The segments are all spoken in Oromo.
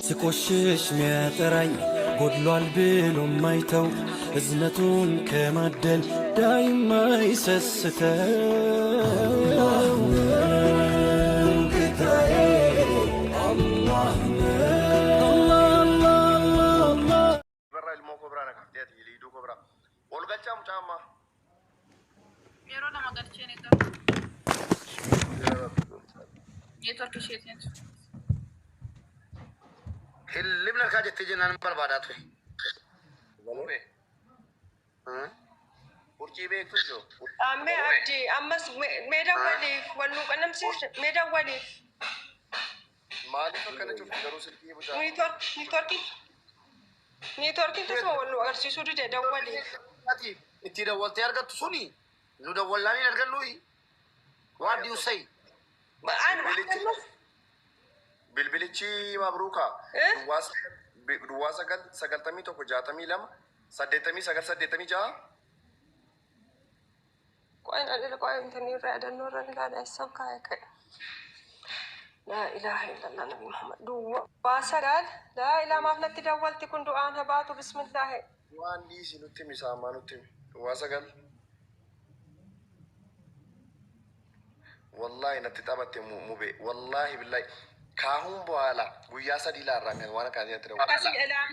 ስቆሽሽ ሚያጠራኝ ጎድሏል ብሎ ማይተው እዝነቱን ከማደል ዳይማ ይሰስተው ጌታዬ አላህ ነው። Barraa ilmoo koo biraa na kaaftee ati liiduu koo biraa. Ol galchaa mucaa ammaa. Yeroo lama galcheen egaa neetwork isheetiin. Hillibna harkaa jettee jennaan barbaadaa ture. Galee. Urjii beektu jiru. Mee abdi ammas mee dawwaliif wal nu qunnamsiis mee dawwaliif Maaliif akkana cufti garuu silkii mucaa? niitworkii niitworkiin tasuma wal nu agarsiisuu dide dawwaliif. Ati itti dawwaltee argattu suni nu dawwallaan hin argannuyi. What do you say? An Bilbilichi ammas bilbilichi mabruuka eh duwwaa sagal 91 62 89 86. Qo'in adila qo'in intanii irraa yaadannoo irra ilaala eessan kaa'e ka'e. Laa ilaaha illallah nabi Muhammad. Duwwaa sagal laa ilaa maaf natti dawwalti kun du'aan habaatu bismillaahi. Waan dhiisi nutti himi saamaa nutti himi. Duwwaa sagal. Wallaahi natti taphatte mube. Wallaahi billahi. Kaahuun በኋላ guyyaa sadii laarraa kan waan akkaatii natti dawwalte. Akkasii ilaa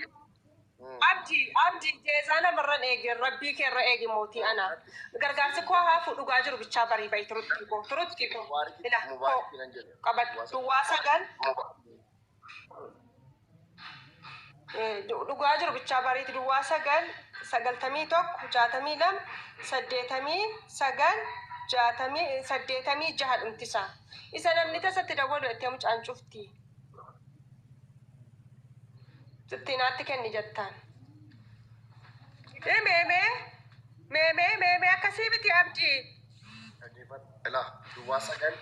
Abdi abdi jeezaa namarran eegi rabbii kee irra eegi mootii ana gargaarsi koo haafu dhugaa jiru bichaa barii bayi turutti koo turutti koo ila koo Mubaariki nan jedhe. qabadhu Duwwaa sagal. duwwaa sagal dhugaa jiru bichaa bariiti duwwaa sagal 91 62 89 60 86 dhumtisaa isa namni tasatti dawwalu jettee mucaan cufti sittinaatti kenni jettaan. Mee mee mee mee mee mee akkasii miti abdii. Dhaggeeffadhu. Ilaa duwwaa sagal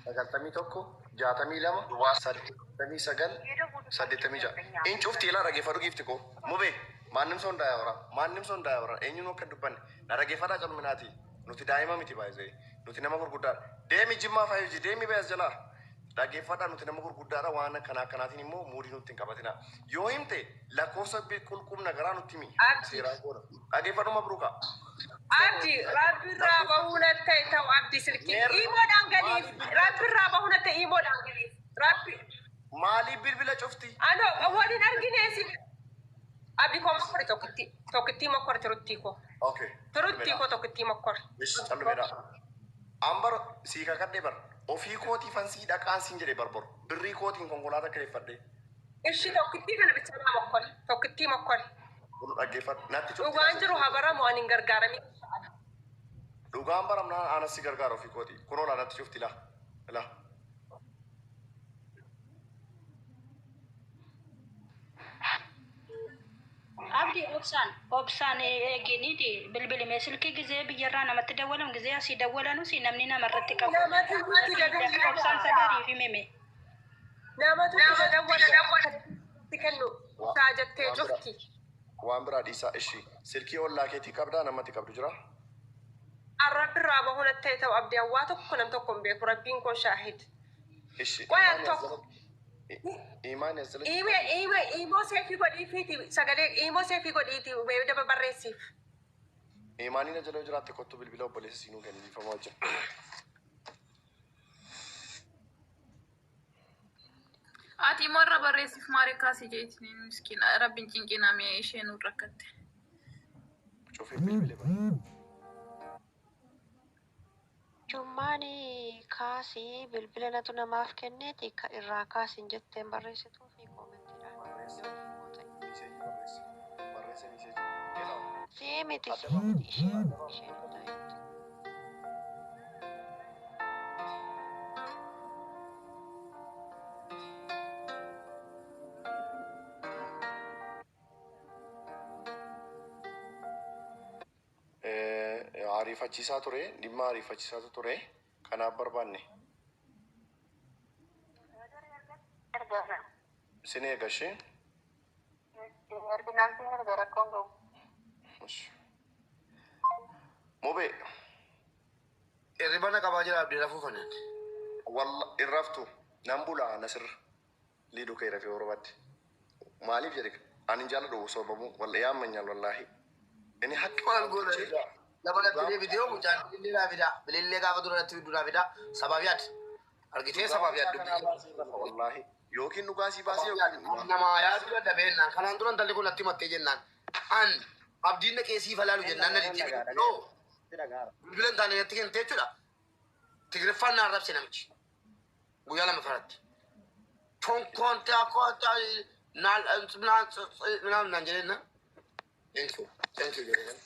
91 62 89 86. In cufti ilaa dhaggeeffadhu giifti koo. Mube maannim son daa'ima maannim son daa'ima eenyuun akka hin dubbanne na dhaggeeffadhaa calminaati. Nuti daa'ima miti baay'ee nuti nama gurguddaadha. Deemi jimmaa faayuji deemi bayas jalaa. Dhaggeeffadhaa nuti nama gurguddaadha waan akkanaa akkanaatiin immoo muudii nutti hin qabatina. Yoo himte lakkoofsa qulqullina garaa nutti himi. Abdi. Seeraan goona. Dhaggeeffadhu mabruuka. Abdi rabbirraa bahuu natti ta'e ta'u abdi silkii Meerre iimoodhaan galiif maaliif bilbila rabbirraa bahuu natti ta'e iimoodhaan galiif rabbi maaliif bilbila cufti? ano waliin argine si abdi koo mokkori tokkitti tokkittii mokkori turuttii koo Okay. turuttii Callumeedha. koo tokkittii mokkori. Ish callumeedha. An bar sii kakadhe bar ofii kootiifan sii dhaqaan siin jedhe bar boru birrii kootiin konkolaataa kireeffadhe. Ishi tokkittii kana bichaa naa mokkori tokkittii mokkori. Kun dhaggeeffadhu natti cufti Dhugaan jiru habaramu ani hin gargaaramin. Dhugaan baramnaan anas si gargaara ofii kooti. Kunoo laa natti cufti laa. Laa. Abdi obsaan obsaan eeginiiti bilbilime silkii gizee biyyarraa namatti dawwalan gizee asii dawwalanus namni namarratti qabu. Namatu itti dadawwala. Obsaan sagariif himime. Namatu itti dadawwala itti kennu isaa jettee Waan biraa cufti. waan biraa dhiisaa ishi silkii ollaa keetii qabdaa namatti qabdu jira. Rabbirraa bahuu natti ta'e ta'u abdii hawwaa tokko nam tokko hin beeku rabbiin koo shaahid. Ishi Qoy al imaani as tokko. jalatti imaani as jalatti Iime iime iimoo seefii godhiifiiti sagalee iimoo seefii godhiiti daba barreessiif. imaanii na jala yoo jiraatte kottu bilbila obboleessa siinuu kenni dhiifama wajjin. Ati immoo irra barreessiif maaree kaasii jeetiin miskiina rabbiin cinqiname isheen nu rakkatte. Cufee bilbile bara. Jummaan kaasii bilbila natu namaaf kenneeti ka irraa kaasin jetteen barreessituu fi koomentiidhaan Barreesse yoo hiikoo ta'e. miseejii barreesse barreesse miseejii. Hello. Sii miti Adda sii ba'a. miti isheen Adda ba'a. isheen taa'etti. Ariifachiisaa ture dhimma ariifachiisaatu ture kanaaf barbaanne. Sin eega ishee. Mubee. Hirriba na qabaa jira abdii rafuu kanaan. Walla hin raftu nan bulaa nasirra liiduu kee rafee barbaadde. Maaliif jedhe ani hin jaalladhu sobamuu walla yaammanyaal wallaahi. Inni haqqi Maal goona egaa? Lafa natti deebitee mucaan bilillee naa fidaa. Bilillee gaafa dura natti fiddu naa fidaa. Sabaaf yaad. Argitee sabaaf yaad dubbii. Wallaahi yookiin dhugaa sii baasee yookiin Namaa yaaduu dadhabee jennaan. Kanaan dura intalli kun natti himattee jennaan. An abdiin dhaqee siif halaalu jennaan na diddiibi. No. Bilbila hin taane natti kennite jechuudha. Tigiriffaan na arrabse namichi. Guyyaa lama faratti. Tonkoontaa koontaa naan naan naan naan jedheen na. Thank you. Thank you jedheen.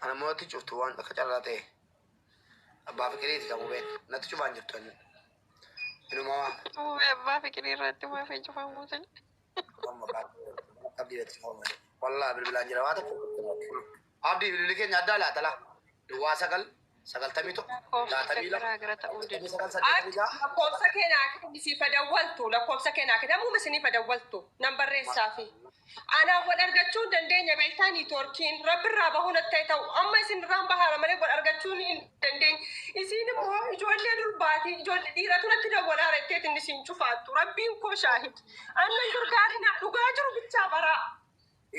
Ana mootii cuftu waan akka carraa ta'e. Abbaa fiqiriiti kan hubeen. Natti cufaan jirtu inni. Inuma waan. Mubee abbaa fiqirii irratti maaf hin cufamuu sin. Abdii irratti cufama. Wallaa bilbilaan jira waa tokko. Abdii bilbilli keenya addaa laata laa. Duwwaa 9 91 Lakkoofsa 62 garaa gara ta'uu didu. 89 86. Lakkoofsa keenyaa kenni siif dawwaltu lakkoofsa keenyaa kenni ammuma isiniif dawwaltu nan barreessaafi. Anaan wal argachuu hin dandeenya beektaa niitoorkiin rabbirraa bahuu natti ta'u amma isin irraan bahaara malee wal argachuu hin dandeenye. Isiin immoo ijoollee durbaatii ijoollee dhiiratu natti dawwalaara jetteet inni isin cufaattu rabbiin koo shaahid. Annan gargaarina dhugaa jiru bichaa baraa.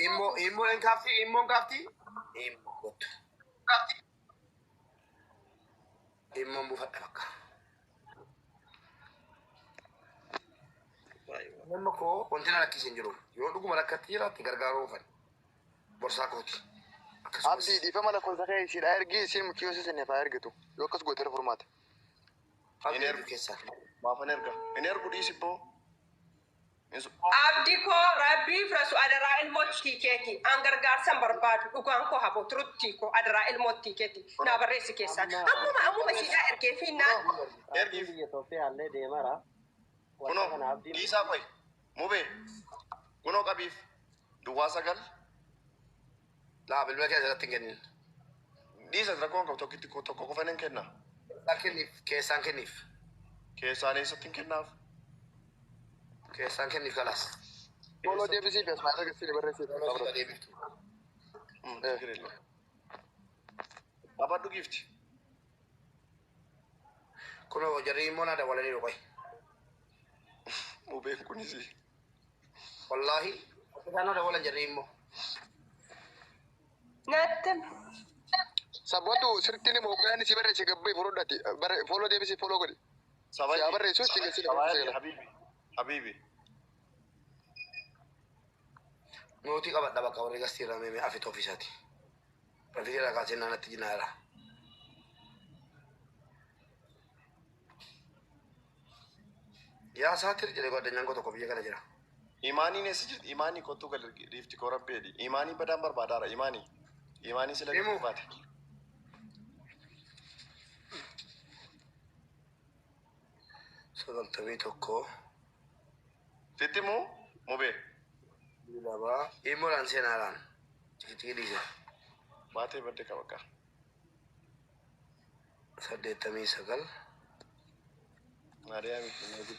Immoo immoo hin kaafti immoo hin kaafti. Immoo kottu. Immoo buufadha bakka. Nama koo wanti na rakkise hin jiru. Yoo dhuguma rakkatti jiraatte gargaaruu fedha. Borsaa kooti. Akkasumas. Abdii dhiifama lakkoofsa kee ishiidhaa ergi isiin mukiyyoo sisiniif haa ergitu. Yoo akkas goote furmaata. Abdii ergu. keessaa. Maafan erga. Inni ergu dhiisi boo. Abdi koo rabbiif rasu adaraa ilmoottii keeti. An gargaarsan barbaadu dhugaan koo habo turuttii koo adaraa ilmoottii keeti. Naa barreessi keessaan. Ammuma ammuma isiidhaa ergee fi naan. Ergiif. Biyya Itoophiyaallee deemara. Kunoo dhiisaa qoy. Mubee. Kunoo qabiif. Duwwaa 9. Laa bilbila keessa irratti hin kennin. Dhiisa rakkoon qabu tokkitti tokko qofa nan kenna. Kenniif keessaan kenniif. Keessaan eessatti hin kennaaf? Keessaan kenniif kalaas. Fooloo deebisii fi asmaa erga isin barreessite. Deebiftu. Qabadhu giifti. Kunoo jarri immoo naa dawwalanii qoy. Mubeen kunis. Wallaahi isaan naa dawwalan jarri immoo. Natti. Sabboontu sirriitti ni mooggaan si barreesse gabbee furodhati. Fooloo deebisii fooloo godhi. Si haa barreessu ittiin geessine barreesse. Habibi. Habibi. Mootii qabadha bakka warri gastiirraa meemee afit ofiisaati. Rafii irraa kaasee naannatti jinaara. Yaa saatir jedhee guaddanyaan koo tokko biyya kana jira. Imaaniin eessa jirti? Imaanii kottuu gal dhiifti koo rabbeedhi. Imaanii badaan barbaadaara. Imaanii. Imaanii sila Himu. baate. 91. Sitti muu? Mubee. 2. Immoodhaan seenaadhaan. Cikiciki dhiise. Baatee badde qaba bakka. 89. Maariyaam miti.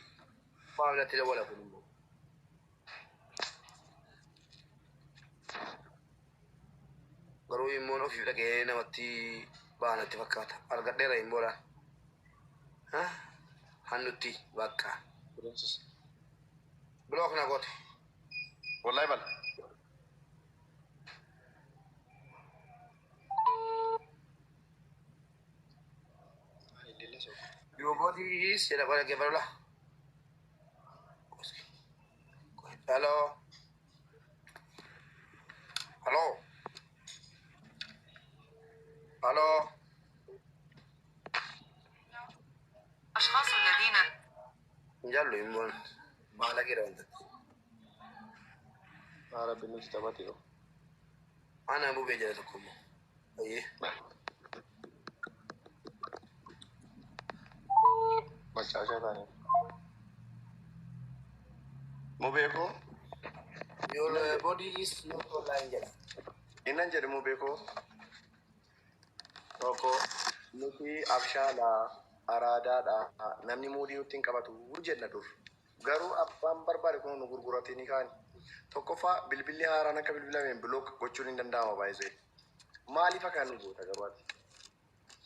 Maamilatti dawwala kun immoo. Garuu immoon ofiif dhaqee namatti baanatti fakkaata. Argadheera immoodhaan. Hannutti bakka. Block na goote. Wallahi bal. Your body is jedha qola geeffalu Hello. Hello. Hello. أشخاص الذين Hin jaallu immoon baala keedha wanta. Rabbi nuti taphate yoo. Ana bubee jedha tokko immoo. Ayyee. Macaashaa taane. Mubee koo. Your body is not online jedha. Innan jedhe mubee koo. Tokko nuti abshaalaa araadaadha namni muudii nutti hin qabatu jenna dur. Garuu abbaan barbaade kun nu gurguratee ni kaani. Tokkoffaa, bilbilli haaraan akka bilbilameen block gochuun hin danda'ama baay'isee. Maaliif akka nu goota garuu ati?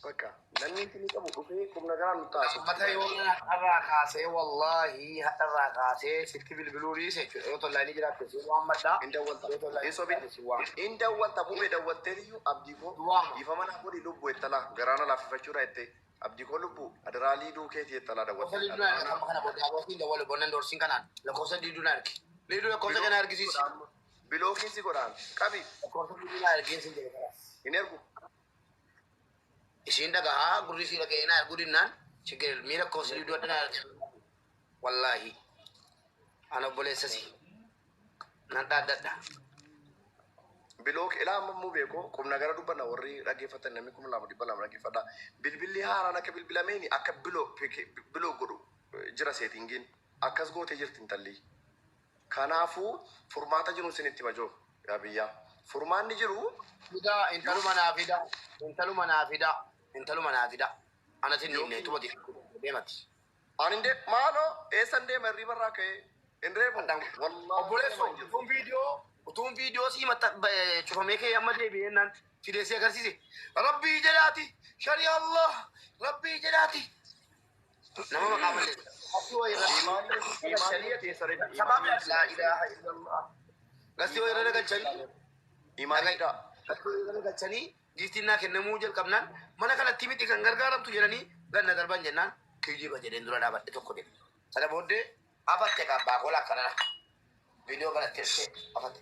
Bakka namni inni qabu dhufee humna garaan nu taasisu. Ummata yoo har'aa kaasee, wallaahi har'aa kaasee sitti bilbiluu dhiise jechuudha. Yoo tollaanii jiraatte si waammadhaa. Hin dawwalta. Yoo tollaanii Hin sobin. jiraatte si waama. Hin dawwalta, bubee dawwaltee iyyuu abdii koo Waama. dhiifama naa godhi lubbu ettalaa garaana laaffifachuudha jettee abdii koo lubbu adaraalii duukeeti ettalaa Lakkoofsa dawwalte. liiduu na erga amma kana booda abootiin dawwalu bonnan doorsiin kanaan lakkoofsa liiduu na ergi. Liiduu lakkoofsa kana argisiisi. Blockiin si godhaan qabi. Lakkoofsa liiduu na ergiin jedhe karaa. Hin ergu. Isiin dhagahaa gurri isii dhaga'ee na erguu dinnaan chigir mii lakkoofsa liiduu adda na ergi. Wallaahi ana obboleessa si nan dhaaddadha. Block ilaa amma immoo beekoo qubna gara dubbanna warri dhaggeeffatan namni 2200 dhaggeeffadha. Bilbilli haaraan akka bilbilameeni akka block godhu jira settingiin akkas gootee jirti intalli. Kanaafuu furmaata jiru isinitti majoo yaa biyyaa. Furmaanni jiru Fidaa intaluma naa fidaa, intaluma naa fidaa, intaluma naa fidaa. Anatti hin dhiibne tuma deemati. Ani ndee maaloo eessan deema hirriba irraa ka'ee hin reebu. Wallaahi Obboleessoo, utuun viidiyoo sii maxxa cufamee kee amma deebi'ee naan fidee si agarsiise. Rabbii jedhaati, shari'a Allah, Rabbii jedhaati. Nama maqaa balleessa. Gasti wayii irra Imaanii teessaree Sababa laa ilaaha illallah. Gasti wayii irra galchanii Imaanii daa. Gasti wayii irra galchanii giiftiin naa kennamuu jalqabnaan mana kanatti miti kan gargaaramtu jedhanii ganna darban jennaan kijiba jedheen dura dhaabadhe tokko jedhe. Sana booddee afatte kabbaa kola akkanana. Viidiyoo kanatti ergee afatte.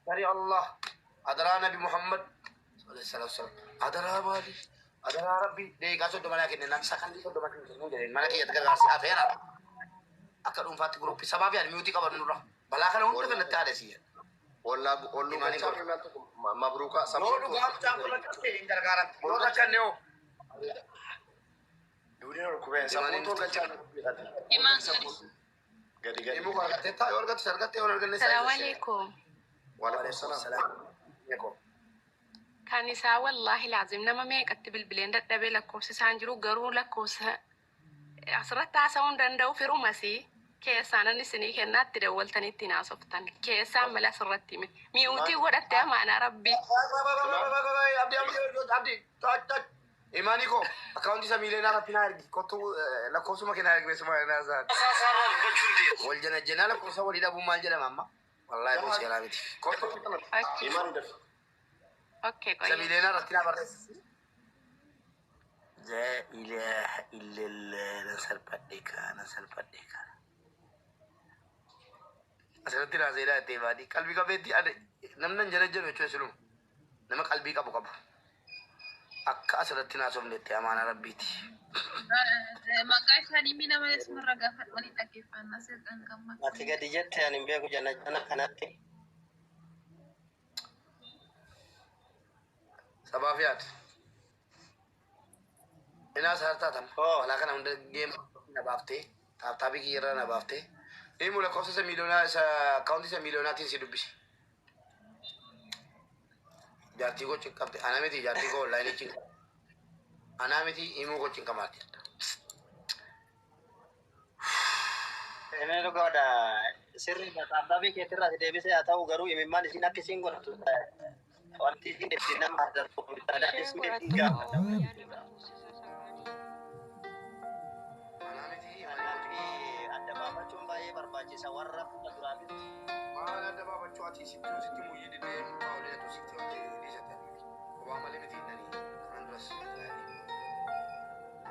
Shari Allah, adaraa Nabi Muhammad sallallahu alaihi wasallam, adaraa maali, adaraa Rabbi daqiiqaa 30 naa kenne, sakandii 30 kennuu jedheen mana kiyyatti gargaarsi afeera. Akka dhuunfaatti guruppii sabaa fi mute qaban nurra. Balaa kana hunda kanatti haadha. Ollaa olluu Imaanii galchaa godhe. fi maal tokko mabruukaa Yoo dhugaa mucaan kun rakkatte hin gargaaramte. Yoo rakkanne hoo? Duudin ol kubeen sammuu galchaa. Imaan gadi. Gadi gadi. Dhimmu argattee taa yoo argatte argatte, yoo arganne. Salaamu alaikum. Waalaikum salaam. Kan isaa wallaahi laazim nama meeqatti bilbileen dadhabee lakkoofsi isaan jiru garuu lakkoofsa asirratti haasa'uu hin danda'u firumasii keessaan inni isinii kennaatti dawwaltanii ittiin haasoftan keessaan malee asirratti miti. Mute godhatte amaanaa rabbii. Abdi, abdi, abdi, abdi. Imaanii koo akkaawuntii isa miileenaa irratti naa ergi, kottu lakkoofsuma kee naa ergi, beesuma naa isaan. Wal jana jenaa lakkoofsa walii dhabuun maal jedhama amma? Wallaahi boos jalaa miti. Kottu Imaanii dafi. Okay, isa qoyya. miileenaa irratti naa barreessi. Laa ilaaha illallah, nan salphadhe kaa, nan salphadhe kaa. Asirratti naa seenaa itti baadii qalbii qabeetti namni nan jala jedhu jechuudha siluma nama qalbii qabu qabu. Akka asirratti naa sobnetti amaanaa rabbiiti. Maqaa isaanii miila malee sumarra gaafadhanii dhaggeeffannaa sirqan gammachuu. Ati gadi jette ani hin beeku jana jana kanatti. Sabaaf yaad. Inaa saartaa tam. Oo. Balaa kana hunda geema na baaftee taaptaabii kiyyarraa na baaftee. Inni lakkoofsa isa miiliyoonaa isa akkaawuntii isa miiliyoonaatiin si dubbise. Jaartii koo cinqabte, ana miti, jaartii koo onlaayinii cinqabte. Anaa miti, himuu koo cinqamaati. Inni dhugaadha. Sirri taaptaabii keetirraa si deebisee haa ta'u garuu imimmaan isiin akka isiin godhatu wanti isiin ittiin nama hadartu Isheen godhattu gaafata. wayyaa nama fuusisa sagaanii. Anaa miti. Kanaaf adda baafachuun baay'ee barbaachisa warra fuula duraanis. Maal adda baafachuu, ati sitti muyyii didee mukaa sitti hojii dhiisate. Kophaa malee miti nani kanan duras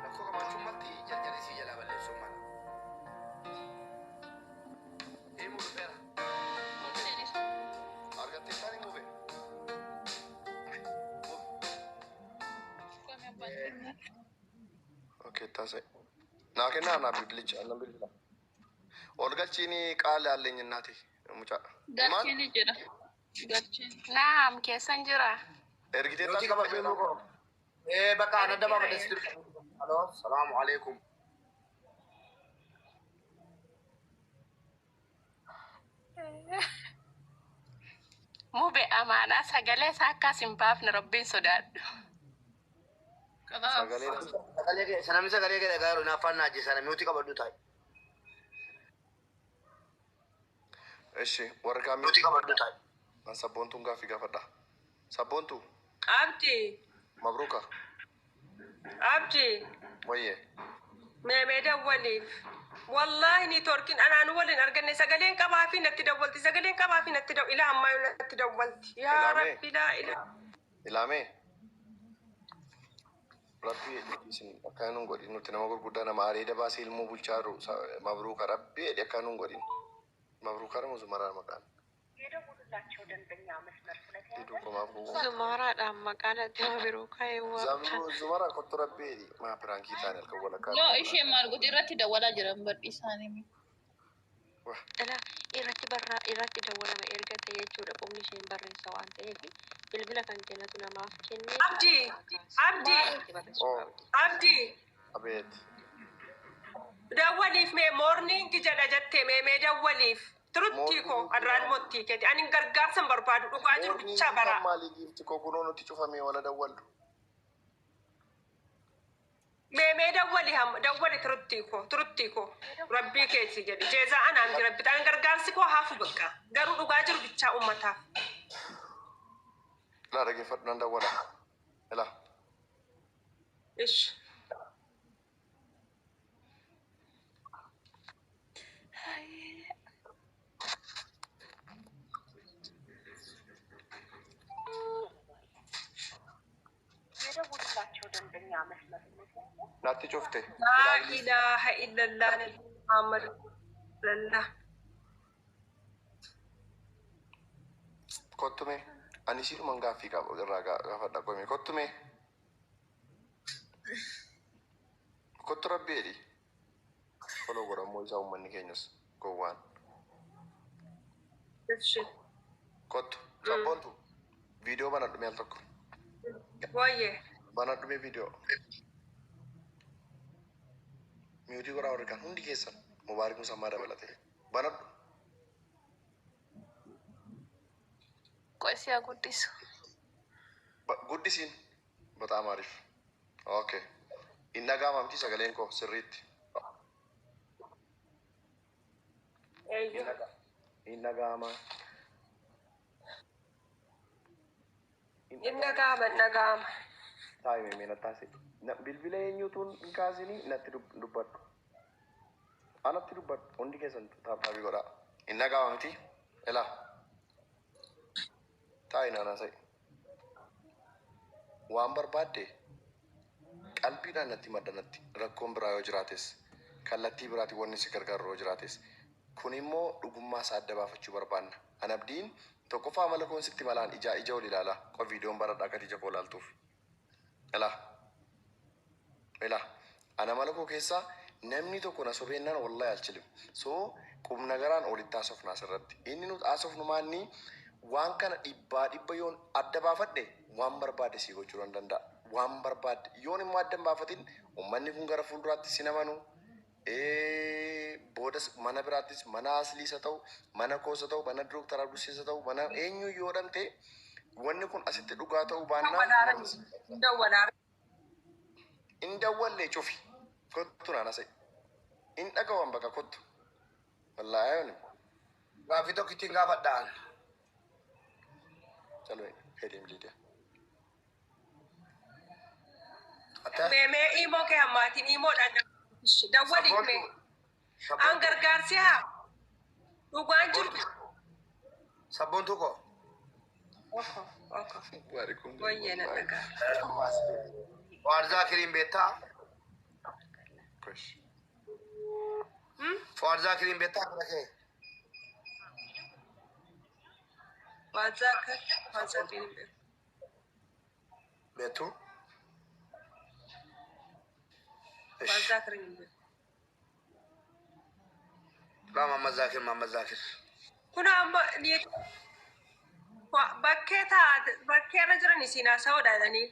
rakkoo qabaachuun malti jarjarri sii jalaa balleessuun mala. Himuu dhufeera. Argattee isaanii muube. Okay, taasise. Naa kennaa naa bilbilicha annan bilbila. Ol galchiini qaala alleeny innaati mucaa. Imaan Galcheen jira. Galcheen. Naam, keessan jira. Ergitee Nuti qaba beekuu koo. Ee bakka ana adda baafadhe sitti dhufe. Aloo, salaamu alaikum. Mube amaanaa sagalee isaa akkas hin baafne rabbiin sodaadhu. Sagalee Sagalee kee sanamni sagalee kee dhagaa yeroo naaffaan naa ajjeesana mute qabadhu taa'e. Eshi warri kaan Nuti qabadhu taa'e. An sabboontuun gaaffii gaafadha. Sabboontuu Abdi, mabruuka Abdi, wayyee. mee mee dawwaliif. Wallaahi niitoorkiin anaan waliin arganne sagaleen qabaa fi natti dawwalti sagaleen qabaa fi natti daw ilaa ammaa natti dawwalti. Yaa Ilaamee. Rabbi laa ilaa. Ilaamee. Rabbi isin akka nun godhin nuti nama gurguddaa nama areeda baasee ilmoo bulchaa jiru mabruuka rabbi jedhi akka nun godhin. Mabruuka nama zumaraa maqaan. የደወሉላቸው ደንበኛ መስመር ስለተያዘ Diduu komaaf gowwaa. Zumaaraadhaan maqaan ati biroo ka'ee waamta. Zamru zumara kottu rabbi jedhi maa piraankii taane halkan walakkaa. No, ishee maal gooti irratti dawwalaa jiran badhi isaanii. Wah. Dhala irratti barraa irratti dawwalama erga ta'e jechuudha qubni isheen barreessa waan ta'eef bilbila kan kennatu namaaf kennee Abdi, Abdi, irratti barreessuu Oh. qabdi. Abdi. Abeet. Dawwaliif mee morning jedha jettee mee mee dawwaliif. Turuttii koo arraan mottii keeti. Ani gargaarsa hin barbaadu dhugaa jiru bichaa bara. Kan maalii giifti koo kunoo nuti cufamee wala dawwallu. Mee mee dawwali ham dawwali turuttii koo turuttii koo rabbii keeti jedhi. Jeezaa anaan jira bitaan gargaarsi koo haafu bakka. Garuu dhugaa jiru bichaa uummataaf. Ilaa dhaggeeffadhu nan dawwala. Ilaa. Ish. የደወሉላቸው ደንበኛ መስመር ስለተያዘ Natti cufte. Laa ilaaha illallah nabi Muhammad sallallahu. Kottume. Ani siidhuman gaaffii qaba irraa gaafadha qome. Kottume. Kottu rabbi jedhi. Follow godhammoo isaa uummanni keenyas gowwaan. Ishi. Kottu. Sabboontu. Viidiyoo banadhu mee al tokko. Wayyee. Banadhu mee viidiyoo. Mute godhaa warri kaan hundi keessan. Mubaarik Musammaa dabalatee. Banadhu. Qo'isi haa guddisu. Guddisiin. በጣም አሪፍ. Okay. Hin dhaga'amamti sagaleen koo sirriitti. Eeyyuu. Hin dhaga'ama. Inni dhaga'ama hin dhaga'ama. Taa'ime mee natti haasa'e. Bilbila eenyuutuun hin kaasinii natti dubbadhu. Anatti dubbadhu. Hundi keessan tap tapii godhaa. Hin dhaga'ama miti? Ilaa. Taa'i naan haasa'e. Waan barbaadde qalbiidhaan natti madda natti rakkoon biraa yoo jiraates kallattii biraatiin wanni si gargaaru yoo jiraates kun immoo dhugummaa isaa adda baafachuu barbaanna. An abdiin tokkoffaa amala koon sitti malaan ijaa ija ol ilaala. Qo viidiyoon baradhaa akka ija koo ilaaltuuf. Ilaa. Ilaa. Ana mala koo keessaa namni tokko na sobeennaan wallahi alchilim. So qubna garaan olitti haasofna asirratti. Inni nuti haasofnu maanni waan kana dhibbaa dhibba yoon adda baafadhe waan barbaade sii gochuu nan danda'a. Waan barbaade yoon immoo adda hin baafatin uummanni kun gara fuulduraatti si namanu. Boodas mana biraattis mana asliis haa ta'u mana koos haa ta'u mana Dooktar Abdusiis haa ta'u mana eenyu yoo dhamte wanni kun asitti dhugaa ta'uu baannaan Dawwalaa. hin dawwallee cufi kottu naan haasa'e. Hin dhagawan bakka kottu. Wallaahi ayyoon Gaaffii tokko ittiin gaafadhaan. Calme fedhiin liidiyaa. Mee mee imoo kee hammaatiin imoodhaan dawwaliif mee. An gargaarsi haa dhugaan jiru. Sabboontuu koo. Oko oko. Wayyee na dhagaa. Fuwaad Zaakiriin beektaa? Fuwaad Zaakiriin beektaa bira kee? Wazaakir wazaakir. Beektu? Wazaakir hin beeku. Laa Mamma Zaakir Mamma Zaakir. Kun amma ni bakkee taate bakkee irra jiran isiin haasa'uudha jedhanii.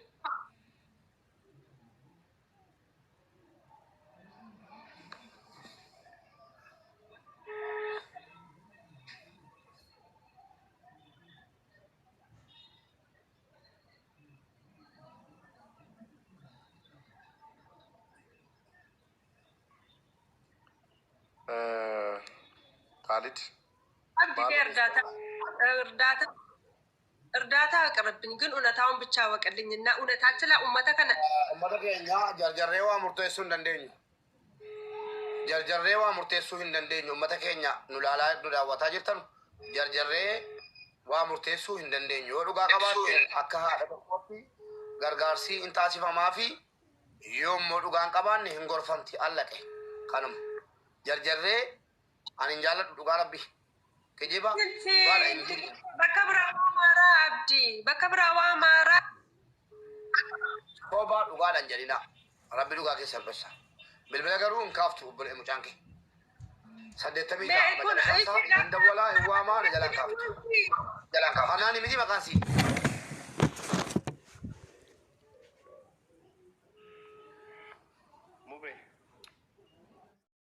Khalid. አብዲ እርዳታ እርዳታ እርዳታ አቅርብኝ፣ ግን እውነታውን ብቻ አወቅልኝ እና እውነታችን ላይ ኡመተ ከነ Uummata keenya jarjarree waa murteessuu hin dandeenyu. Jarjarree waa murteessuu hin dandeenyu. Uummata keenya nu laalaa nu daawwataa jirtan jarjarree waa murteessuu hin dandeenyu. Yoo dhugaa qabaatte akka haadha tokkootti gargaarsi hin taasifamaa fi yoo immoo dhugaan qabaanne hin gorfamti allaqe. Kanuma jarjarree ani hin jaalladhu dhugaa rabbi. Kijiba dhugaadha hin jiru. Bakka biraa waa maaraa Abdi, bakka biraa waa maaraa. Sobaa dhugaadha hin jedhina. Rabbi dhugaa keessa dhoksa. Bilbila garuu hin kaaftu obbolee mucaan kee. Saddeettamii Mee ja'a kun macarashaa hin dawwalaa hin waamaa na jalaan kaaftu. Jalaan kaaftu. Kanaan miti maqaan sii.